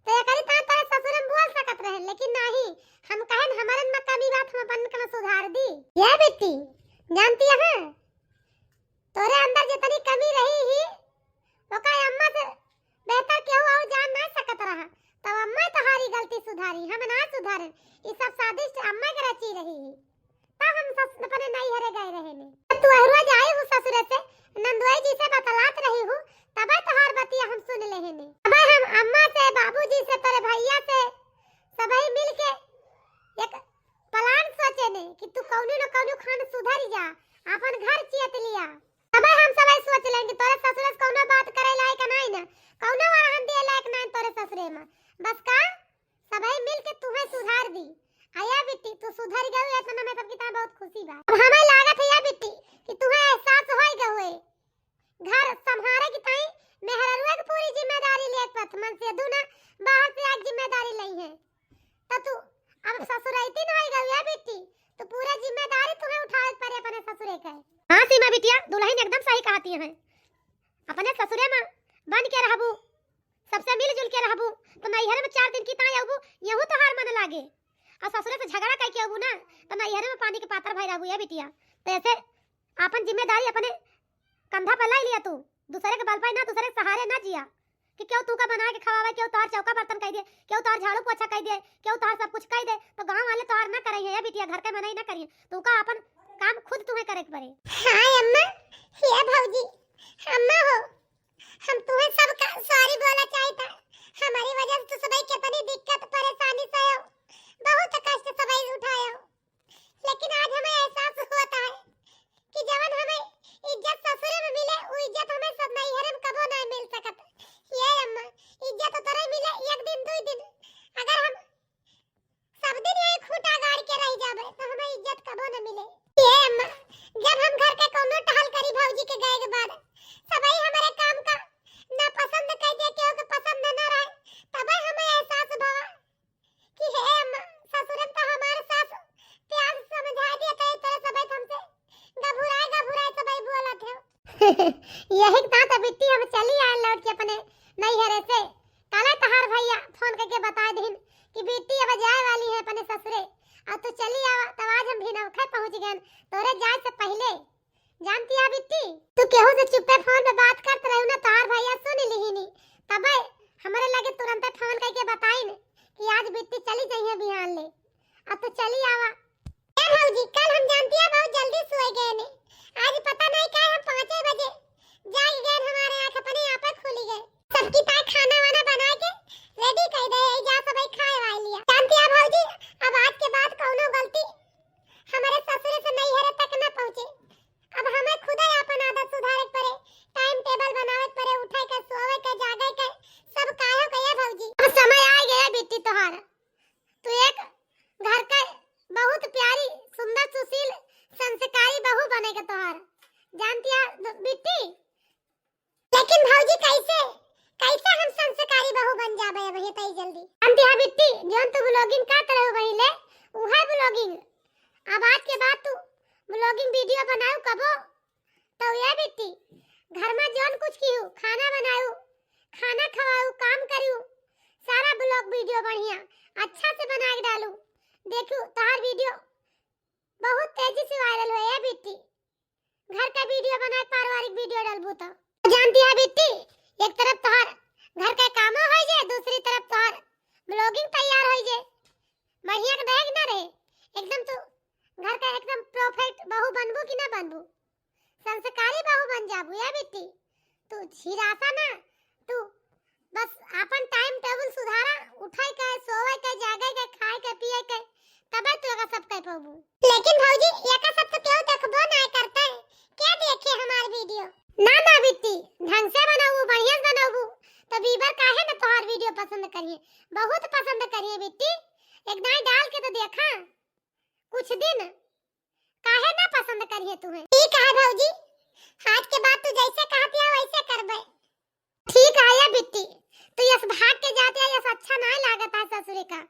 तो एकरी तान तोरे ससुरे में बोल सकत रहे, लेकिन नहीं, हम कहन हमरन में कमी बात हम अपन के में सुधार दी। या बिट्टी, जानती है, तोरे अंदर जितनी कमी रही ही, ओका अम्मा से बेहतर केहू और जान ना सकत रहा। तब अम्मा तोहारी गलती सुधारी, हम ना सुधारन। ई सब साजिश अम्मा के रची रही ही। तब हम सस-, अपने नैहरे गए रहे ने। तब तू अहरुआ जाए हूँ ससुरे से, नंदुआई जी से बतलात रही हूँ, तबे तोहार बतिया हम सुन लेहे ने। तबे हम अम्मा से, बाबूजी से, तोरे भैया से, सबही मिल के एक प्लान सोचे ने कि तू कौनो न कौनो खान सुधर जा, अपन घर चियत लिया। तबे हम सबही सोच लें कि तोरे ससुरे से कौनो बात करे लायक नहीं ना, कौनो वरहन दिए लायक नहीं तोरे ससुरे में। बस का सबही मिल के तुम्हें सुधार दी। आया बिट्टी, तू सुधर गई, इतना में सबकी ताई बहुत खुशी बा। अब हमें लागत है या बिट्टी कि तुम्हें एहसास होई गए, घर संभारे की ताई मेहररुआ की पूरी जिम्मेदारी लेत पत मन से दूना बाहर से आज जिम्मेदारी लई है। तो तू अब ससुरैती न होई गई है बिट्टी, तो पूरा जिम्मेदारी तुम्हें उठावे के पड़े अपने ससुरे के। हाँ सीमा बिटिया, दुल्हन एकदम सही कहती है। अपने ससुरे में बन के रहबू, सबसे मिलजुल के रहबू, तो नैहर में चार दिन की ताई अबू, यहू तोहार मन लागे। और ससुरे से झगड़ा कइके अबू ना, तो नैहरे में पानी के पातर भई रहबू ए बिटिया। तो ऐसे आपन जिम्मेदारी अपने कंधा पर लाई लिया तू, दूसरे के बल पर ना, दूसरे के सहारे ना जिया। कि केहू तू का बना के खवावे, केहू तोहार चौका बर्तन कइ दे, केहू तोहार झाड़ू पोछा कइ दे, केहू तोहार सब कुछ कइ दे, तो गाँव वाले तोहार ना करइहैं ए बिटिया, घर के मनई ना करिहैं। तू का आपन काम खुद तुहे करे के पड़े। हाँ अम्मा, हे भौजी, अम्मा हो, हम तुहे सबका sorry बोला चाहित है। हमरी वजह से तू सबई कितनी दिक्कत परेशानी सहे हो, बहुत कष्ट सबई उठाए हो, लेकिन आज हमें एहसास होत है कि जवन हमें इज्जत ससुरे में मिले, उ इज्जत हमें सब नैहरे में कबो ना मिल सकत। ए अम्मा, इज्जत उतरे मिले एक दिन, दुई दिन। अगर हम सब दिन यही खूंटा गाड़ के रह जाबे, तो हमें इज्जत कबो ना मिले। ए अम्मा, जब हम घर के कौनो टहल करी भौजी के गए के बाद, सबई हमरे काम का नापसंद कइ दे, केहू के पसंद न, न रहे, तबे हमें एहसास भवा कि हे अम्मा, ससुरन तो हमारे सास प्यार से समझा दिया, तो ये तरह सबई हमसे घबुराए घबुराए सबई बोलत है। यही के साथ बिट्टी हम चली आए लौट के अपने नैहरे से। काले तोहार भैया फोन करके बताए दिन कि बिट्टी अब जाए वाली है अपने ससुरे, और तू चली आवा, तब आज हम भिनौखे पहुँच गए तोरे जाए से पहले। जानती है बिट्टी, तू केहू से चुप्पे फोन पे बात करत रहू ना, तोहार भैया सुन लिहिनी, तबे हमरे लगे तुरंते फोन करके बताइन कि आज बिट्टी चली जइहैं बिहान ले, अब तू चली आवा। ए भौजी, कल हम जानती है बहुत जल्दी सोए गए ने, आज पता नहीं काहे हम पाँचे बजे जाग गए, हमारे आँख अपने आप खुली गए। सबकी पाए खाना वाना बना के ready कइ दे, यही जा सबई खाए वाए लिया। जानती है भौजी, अब आज के बाद कौनो गलती हमरे ससुरे से नैहरे तक न पहुँचे। अब हमें खुदे आपन आदत सुधारे के पड़े, time table बनावे के पड़े, उठे के, सोवे के, जागे के, सब काहे के ए भौजी। अब समय आ गया बिट्टी तोहार, तू एक घर के बहुत प्यारी, सुंदर, सुशील, संस्कारी बहू बने के तोहार। जानती है बिट्टी, लेकिन भौजी कैसे, कैसे हम संस्कारी बहू बन जाबे अब इतनी जल्दी? जानती है बिट्टी, जौन तू vlogging करत रहू पहिले, उहे vlogging। अब आज के बाद तू vlogging video बनाऊ कबो, तो ए बिट्टी, घर में जौन कुछ किहू, खाना बनाऊ, खाना खवाऊ, काम करू, सारा vlog video बढ़िया, अच्छा से बना के डालू। देखू, तोहार video बहुत तेजी से viral होए ए बिट्टी। घर का video बनाए, पारिवारिक video डालबू तो। जानती है बिट्टी, एक तरफ तोहार घर का कामो होइ जाए, दूसरी तरफ तोहार vlogging तैयार होइ जाए। बढ़िया के देख ना रहे, एकदम तू घर का एकदम perfect बहू बनबू कि ना बनबू, संस्कारी बहू बन जाबू ए बिट्टी। तू झिरासा ना, तू बस आपन time table सुधारा, उठे के, सोवे के, जागे के, खाए के, पिए के, तबे तू एका सब कइ पउबू। लेकिन भौजी, एका सब तो केहू देखबो ना करता है, क्या देखे हमार video? ना ना बिट्टी, ढंग से बनउबू, बढ़िया से बनउबू, तो viewer काहे ना तोहार video पसंद करिए, बहुत पसंद करिए बिट्टी। एक दाई डाल के तो देखा कुछ दिन, काहे ना पसंद करिए तुहे। ठीक है भौजी, आज के बाद तू जैसे कहती है वैसे करबे। ठीक है ए बिट्टी, तू यस भाग के जाती है, यस अच्छा नाहीं लागत है ससुरे का।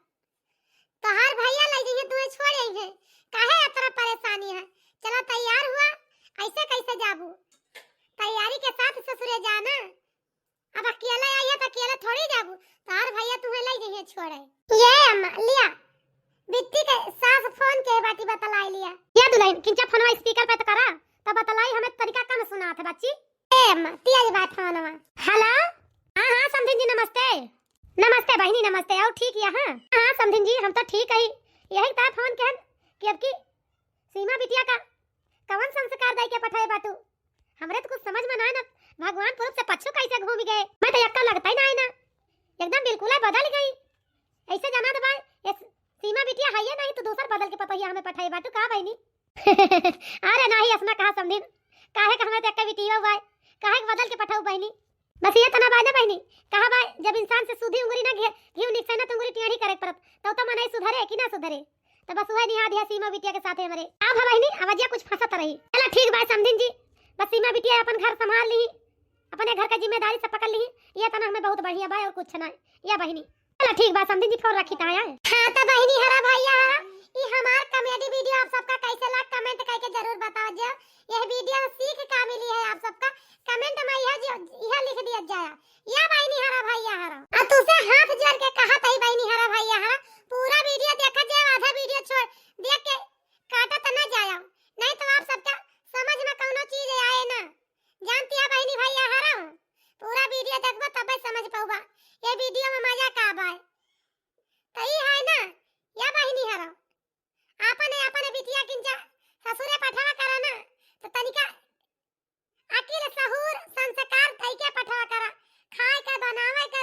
तोहार भैया लइ जइहैं, तुहे छोड़ अइहैं, काहे अतना परेशानी है? चला तैयार हुआ, ऐसे कैसे जाबू? तैयारी के साथ ससुरे जाना। अब अकेले आई है तो अकेले थोड़ी जाबू, तोहार भैया तुहे लइ जइहैं छोड़े। ए अम्मा, लिया, बिट्टी के सास फोन के बाटी बतलाई लिया। ए दुलहिन, किंचा फोनवा speaker पे तो करा, तब बतलाई, हमें तरीका कम सुनात है बच्ची। ए अम्मा, तिया जी बात फोनवा। Hello, हाँ हाँ समधिन जी नमस्ते। नमस्ते बहिनी नमस्ते, अउ ठीक है? हाँ हाँ समधिन जी, हम तो ठीक ही। यही तो फोन केहन कि अब की सीमा बिटिया का कवन संस्कार दइ के पठाए बाटू? हमरे तो कुछ समझ में ना आए ना, भगवान पुरुष से पच्चू कैसे घूम गए, मैं तो यक्का लगता ही ना आए ना, एकदम बिल्कुल ही बदल गई। ऐसे जाना तो भाई, ये सीमा बिटिया है ये नहीं तो दूसर बदल के पतोहिया हमें पठाए बाटू का बहिनी? अरे नाही, असना कहा समधिन, काहे का हमें तो यक्का बिटिया हुआ है, काहे के बदल के पठाऊ बहिनी? बस ये तना बाय ना बहिनी, कहा बाय, जब इंसान से सूधी उंगरी ना घे-, घीव निकसे ना तो उंगरी टेढ़ी करे के पड़त, तब तो मनई सुधरे कि ना सुधरे। तो बस वह निहा दिया सीमा बिटिया के साथे हमरे। अब है बहिनी, आवाजिया कुछ फंसत रही। चला ठीक बाय समधिन जी, बस सीमा बिटिया अपन घर संभाल ली, अपने घर का जिम्मेदारी सब पकड़ ली, ये तना हमें बहुत बढ़िया बाय और कुछ ना। या बहिनी, चला ठीक बाय समधिन जी, फोन रखी ता आया। हाँ तो बहिनी हरा भैया हरा, ई हमार comedy video आप सबका कैसे लाग comment करके जरूर बताओ जो। यह video में सीख का मिली है आप सबका, comment में यह जो, यह लिख दिया जाए। या बहिनी हरा भैया हरा, आ तुसे हाथ जोड़ के कहा तई बहिनी हरा भैया हरा, पूरा video देखा जे आधा बनावे के